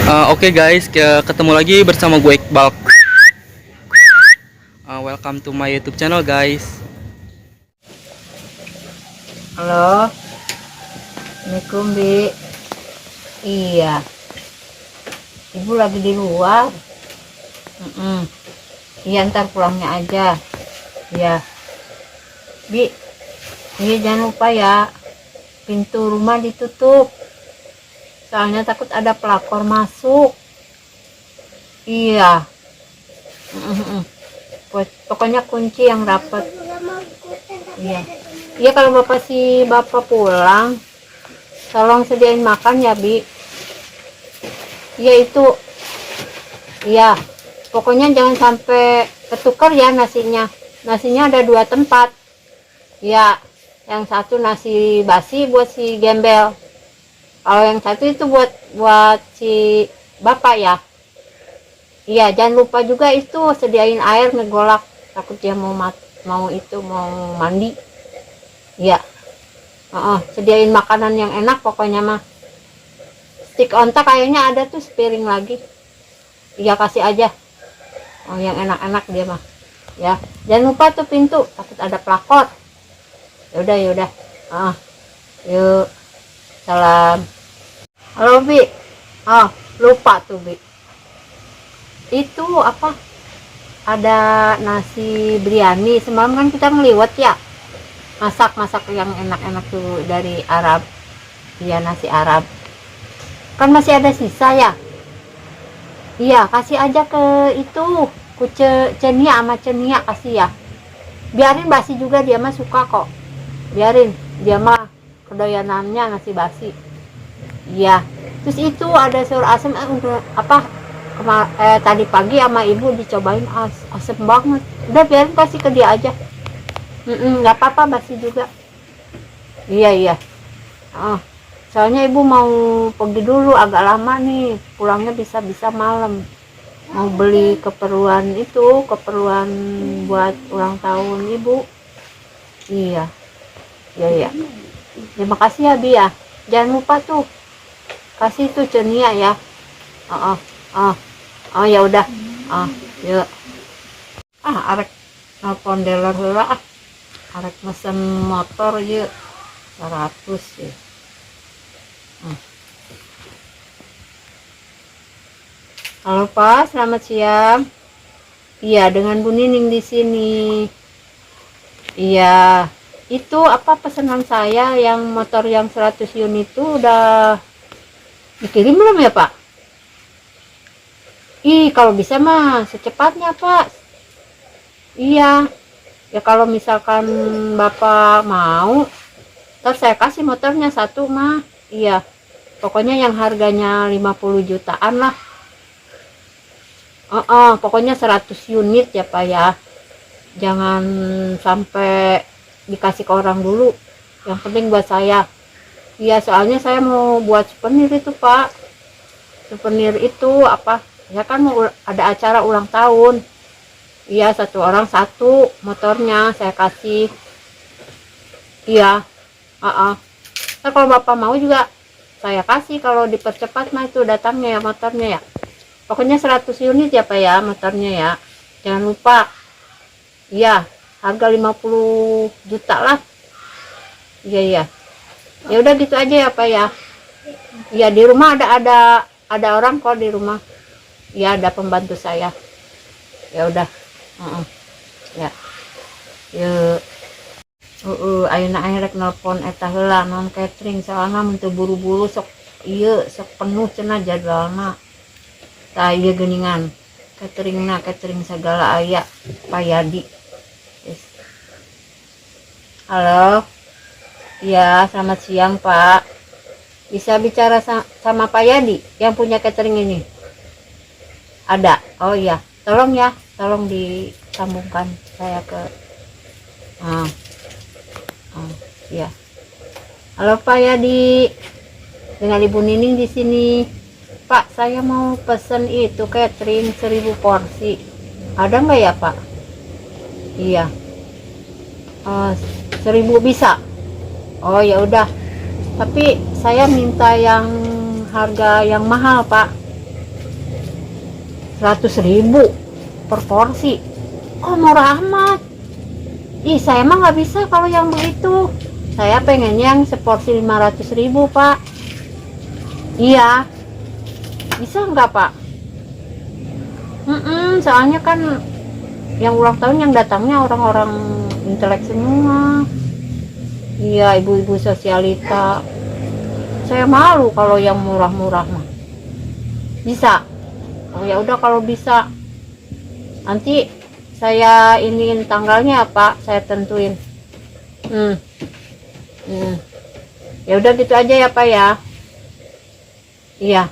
Oke guys, ketemu lagi bersama gue, Iqbal. Welcome to my YouTube channel, guys. Halo, Assalamualaikum, Bi. Iya, Ibu lagi di luar. Iya, ntar pulangnya aja. Iya, Bi. Iya, jangan lupa ya, pintu rumah ditutup. Soalnya takut ada pelakor masuk. Iya. Mm-mm. Pokoknya kunci yang rapat. Iya. Iya, kalau bapak, si bapak pulang, tolong sediain makan ya, Bi. Iya, itu. Iya. Pokoknya jangan sampai ketukar ya nasinya. Nasinya ada dua tempat. Iya. Yang satu nasi basi buat si gembel. Kalau yang satu itu buat buat si bapak ya. Iya, jangan lupa juga itu sediain air ngegolak. Takut dia mau mau itu, mau mandi. Iya. Oh, sediain makanan yang enak pokoknya mah. Stik onta kayaknya ada tuh sepiring lagi. Iya, kasih aja. Oh, yang enak-enak dia mah. Ya, jangan lupa tuh pintu, takut ada pelakor. Ya udah, ya udah. Ah. Yuk. Salam. Halo, Bi. Oh, lupa tuh, Bi. Itu apa? Ada nasi biryani. Semalam kan kita ngeliwet ya. Masak-masak yang enak-enak tuh dari Arab. Iya, nasi Arab. Kan masih ada sisa ya? Iya, kasih aja ke itu. Kuce Cenia, sama Cenia kasih ya. Biarin basi juga, dia mah suka kok. Biarin, dia mah kedoyanannya nasi basi. Iya. Terus itu ada sayur asem, untuk apa? Tadi pagi sama ibu dicobain, asem banget. Udah, biarin, kasih ke dia aja. Nggak apa-apa basi juga. Iya. Oh, soalnya ibu mau pergi dulu agak lama nih, pulangnya bisa-bisa malam. Mau beli keperluan itu, keperluan buat ulang tahun ibu. Iya. Iya. Terima kasih ya, Bi, ya. Jangan lupa tuh. Kasih tuh Cenia ya. Oh. Oh, ya udah. Oh, yuk. Ah, arek nelpon dealer heula ah. Arek mesen motor yuk. 100 ya. Halo, Pak, selamat siang. Iya, dengan Bu Nining di sini. Iya, itu apa, pesanan saya yang motor yang 100 unit itu udah dikirim belum ya, Pak? Ih, kalau bisa mah secepatnya, Pak. Iya. Ya, kalau misalkan Bapak mau, ntar saya kasih motornya satu mah. Iya. Pokoknya yang harganya 50 jutaan lah. Oh, pokoknya 100 unit ya, Pak, ya. Jangan sampai dikasih ke orang dulu. Yang penting buat saya. Iya, soalnya saya mau buat souvenir itu, Pak. Souvenir itu apa? Ya kan mau ada acara ulang tahun. Iya, satu orang satu motornya saya kasih. Iya. Ntar kalau Bapak mau juga saya kasih, kalau dipercepat mah itu datangnya ya motornya ya. Pokoknya 100 unit ya, Pak, ya, motornya ya. Jangan lupa. Iya, harga 50 juta lah. Iya. Ya udah, gitu aja ya, Pak, ya. Iya, di rumah ada orang kok di rumah. Iya, ada pembantu saya. Ya udah. Heeh. Ya. Yuk. Heeh, ayeuna aing rek nelpon eta heula, non catering, soalna mun teu buru-buru sok ieu, sok penuh cenah jadwalna. Tah, ieu geuningan cateringna, catering segala aya, Pak Yadi. Yes. Halo. Iya, selamat siang, Pak. Bisa bicara sama Pak Yadi yang punya catering ini? Ada. Oh iya, tolong ya, tolong disambungkan saya ke. Ah. Oh, iya. Halo, Pak Yadi. Dengan Ibu Nining di sini. Pak, saya mau pesen itu catering 1000 porsi. Ada nggak ya, Pak? Iya. 1000 bisa? Oh ya udah. Tapi saya minta yang harga yang mahal, Pak. 100 ribu per porsi? Oh, murah amat. Ih, saya mah nggak bisa kalau yang begitu. Saya pengennya yang seporsi 500 ribu, Pak. Iya. Bisa nggak, Pak? Soalnya kan yang ulang tahun yang datangnya orang-orang intelek semua. Iya, ibu-ibu sosialita. Saya malu kalau yang murah-murah mah. Bisa? Oh, ya udah kalau bisa. Nanti saya iniin tanggalnya, Pak, saya tentuin. Ya udah gitu aja ya, Pak, ya. Iya.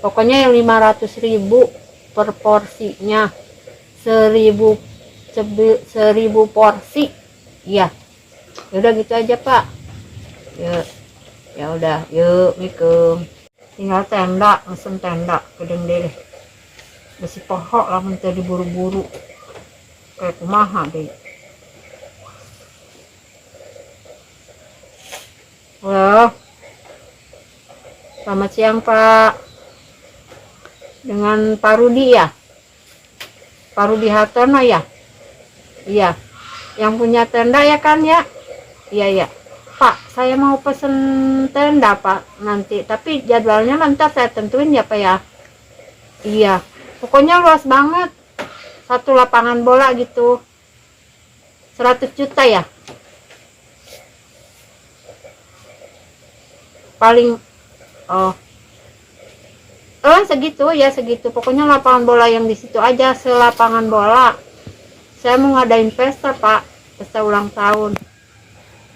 Pokoknya yang 500 ribu per porsinya. 1.000, 1.000 porsi. Iya. Ya udah gitu aja, Pak. Ya. Ya udah, yuk, mikum. Tinggal tenda, mesen tenda, gedeng deh. Besi pohok lah teu diburu-buru. Kayak kumaha deh. Halo. Selamat siang, Pak. Dengan Pak Rudi ya? Pak Rudi Hartono ya? Iya. Yang punya tenda ya kan ya? Iya, iya. Pak, saya mau pesen tenda, Pak, nanti. Tapi jadwalnya nanti saya tentuin ya, Pak, ya. Iya. Pokoknya luas banget. Satu lapangan bola gitu. 100 juta ya? Paling, oh. Oh, segitu ya, segitu. Pokoknya lapangan bola yang di situ aja, selapangan bola. Saya mau ngadain pesta, Pak. Pesta ulang tahun.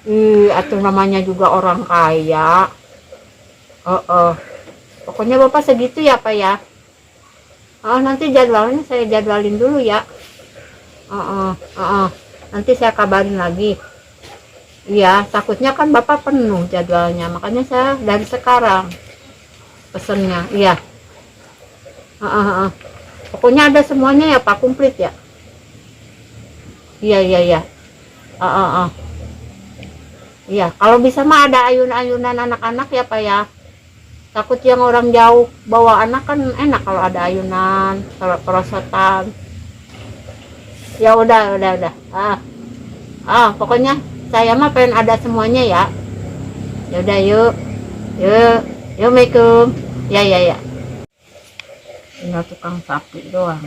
Ih, atau namanya juga orang kaya. Oh, oh. Pokoknya Bapak segitu ya, Pak, ya. Oh, nanti jadwalnya saya jadwalin dulu ya. Oh, oh, oh, oh. Nanti saya kabarin lagi. Iya, takutnya kan Bapak penuh jadwalnya. Makanya saya dari sekarang pesennya. Iya. Oh, oh, oh. Pokoknya ada semuanya ya, Pak, komplit ya. Iya, iya, iya. Oh, oh, oh. Iya, kalau bisa mah ada ayun-ayunan anak-anak ya, Pak, ya. Takut yang orang jauh bawa anak kan enak kalau ada ayunan, kalau perosotan. Ya udah, udah. Ah. Ah, pokoknya saya mah pengen ada semuanya ya. Ya udah yuk. Yuk. Yuk, Assalamualaikum. Ya, ya, ya. Tinggal tukang sapi doang.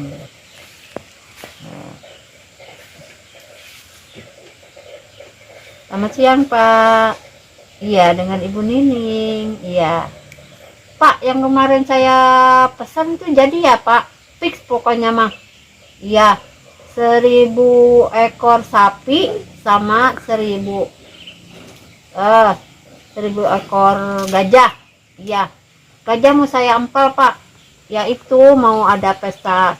Selamat siang, Pak. Iya, dengan Ibu Nining. Iya. Pak, yang kemarin saya pesan tuh jadi ya, Pak? Fix pokoknya mah. Iya, 1.000 ekor sapi sama 1.000 ekor gajah. Iya. Gajah mau saya empal, Pak. Ya itu mau ada pesta.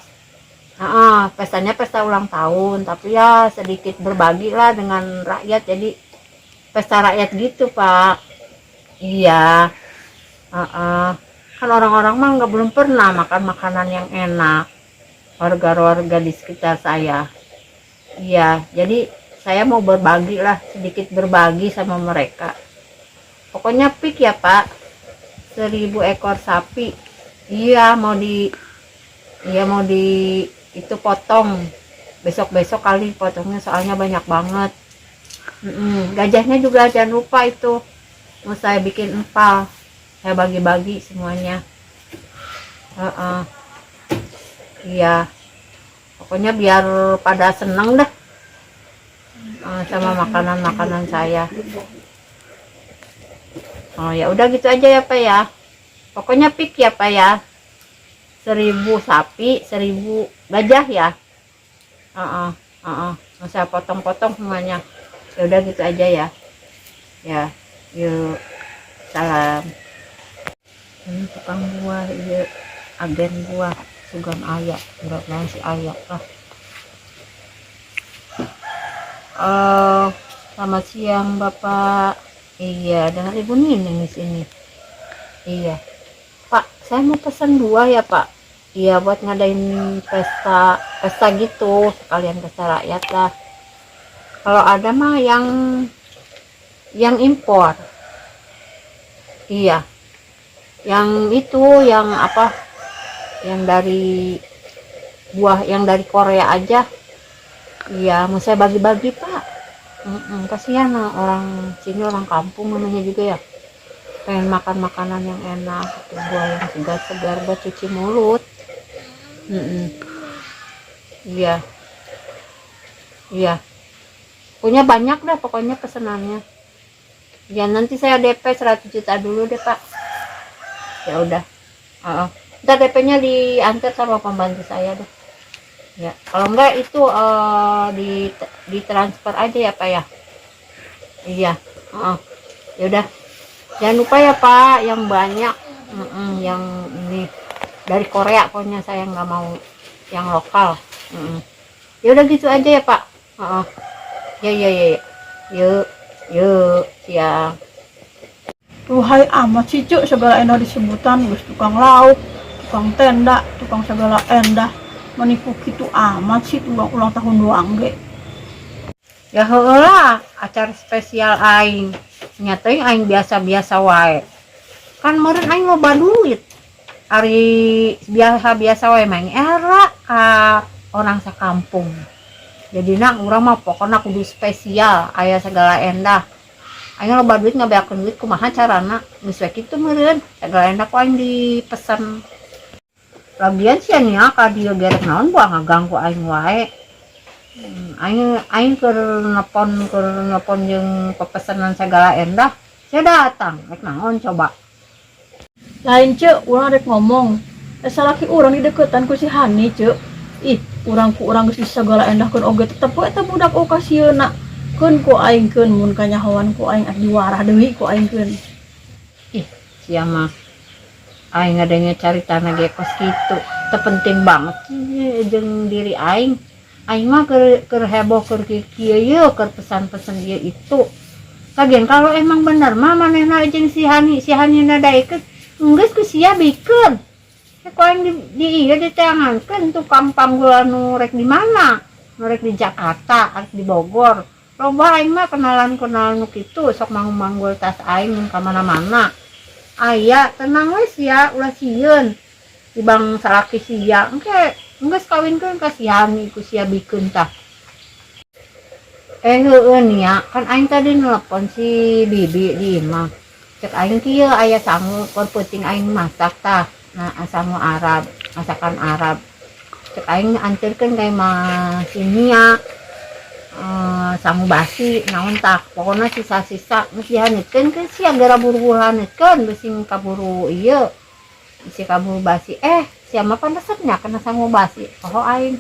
Ah, pestanya pesta ulang tahun, tapi ya sedikit berbagi lah dengan rakyat. Jadi pesta rakyat gitu, Pak. Iya. Ah, kan orang-orang mah nggak belum pernah makan makanan yang enak. Warga-warga di sekitar saya. Iya, jadi saya mau berbagi lah, sedikit berbagi sama mereka. Pokoknya pik ya, Pak. 1.000 ekor sapi. Iya, mau di itu potong besok-besok kali potongnya, soalnya banyak banget. Gajahnya juga jangan lupa itu mau saya bikin empal, saya bagi-bagi semuanya. Heeh. Iya, pokoknya biar pada seneng dah sama makanan-makanan saya. Oh ya udah gitu aja ya, Pak, ya. Pokoknya pik ya, Pak, ya. 1.000 sapi, 1.000 gajah ya. Heeh, heeh. Mau saya potong-potong semuanya. Ya udah gitu aja ya. Ya, yuk. Salam. Ini tukang buah, iya, agen buah, sugan aya, berat si aya lah. Selamat siang, Bapak. Iya, dengan Ibu Nining di sini. Iya. Pak, saya mau pesan buah ya, Pak. Iya, buat ngadain pesta, pesta gitu, sekalian pesta rakyat lah. Kalau ada mah yang impor. Iya. Yang itu, yang apa? Yang dari Buah yang dari Korea aja. Iya, mau saya bagi-bagi, Pak. Kasihan lah orang sini, orang kampung namanya juga ya. Pengen makan makanan yang enak, gitu, buah yang segar-segar buat cuci mulut. Mm-mm. Iya. Iya. Punya banyak dah pokoknya pesenannya. Ya nanti saya DP 100 juta dulu deh, Pak. Ya udah. Heeh. Ntar DP-nya diantar sama pembantu saya deh. Ya, kalau enggak itu ditransfer aja ya, Pak ya. Iya. Heeh. Ya udah. Jangan lupa ya, Pak, yang banyak. Yang ini dari Korea pokoknya saya nggak mau yang lokal. Ya udah gitu aja ya, Pak. Heeh. Ya ya ya. Ya. Yuk, yuk, siang. Duhai amat sih, Cuk, segala endah disebutan geus tukang lauk, tukang tenda, tukang segala endah. Menipu kitu amat sih ulang ulang tahun doang ge. Ya heueuh lah, acara spesial aing. Nya teuing aing biasa-biasa wae. Kan meureun aing loba duit. Ari biasa-biasa wae mah era ka orang sakampung. Jadi nak urang mah pokokna kudu spesial, aya segala endah. Aing loba duit, ngabeakeun duit kumaha carana? Geus we kitu meureun, segala endah ku aing dipesan. Lagian sia nya ka dieu gerek naon, buah ngaganggu aing wae. Aing aing keur nelpon jeung pepesanan segala endah, saya datang, rek naon coba? Lain, Cuk, urang rek ngomong. Eh, salaki urang dideketan ku si Hani, Cuk. Ih, urang ku urang geus segala endahkeun oge tetep we eta budak oh kasieuna. Keun ku aing keun, mun kanyahoan ku aing diwarah deui ku aing keun. Ih, sia mah aing ngadenge caritana ge kos kitu. Teu penting banget sih jeung diri aing. Aing mah keur heboh, keur kieu ieu, keur pesan-pesan ieu itu. Lagian kalau emang bener mah manehna jeung si Hani, si Hani na daekeun, geus ku sia bikeun. Ku aing di ieu diteangankeun tukang panggul anu rek di mana? Nu rek di Jakarta, rek di Bogor. Loba aing mah kenalan-kenalan nu kitu, sok manggul tas aing ka mana-mana. Aya, tenang we sia, ulah sieun. Tibang salaki sia, engke geus kawinkeun ka si Hani ku sia bikeun tah. Eh, heueuh nya, kan aing tadi nelpon si Bibi di imah. Cek aing kieu, aya sangu keur peuting aing masak tah. Nah, sangu Arab, masakan Arab. Cek aing anterkeun ka imah si Nia. Eh, sangu basi naon tah, pokoknya sisa-sisa geus dihaneutkeun ke sia, geura buru-buru haneutkeun bisi kaburu ieu, bisi kaburu basi. Eh, sia mah pan resepnya kana sangu basi, poho aing.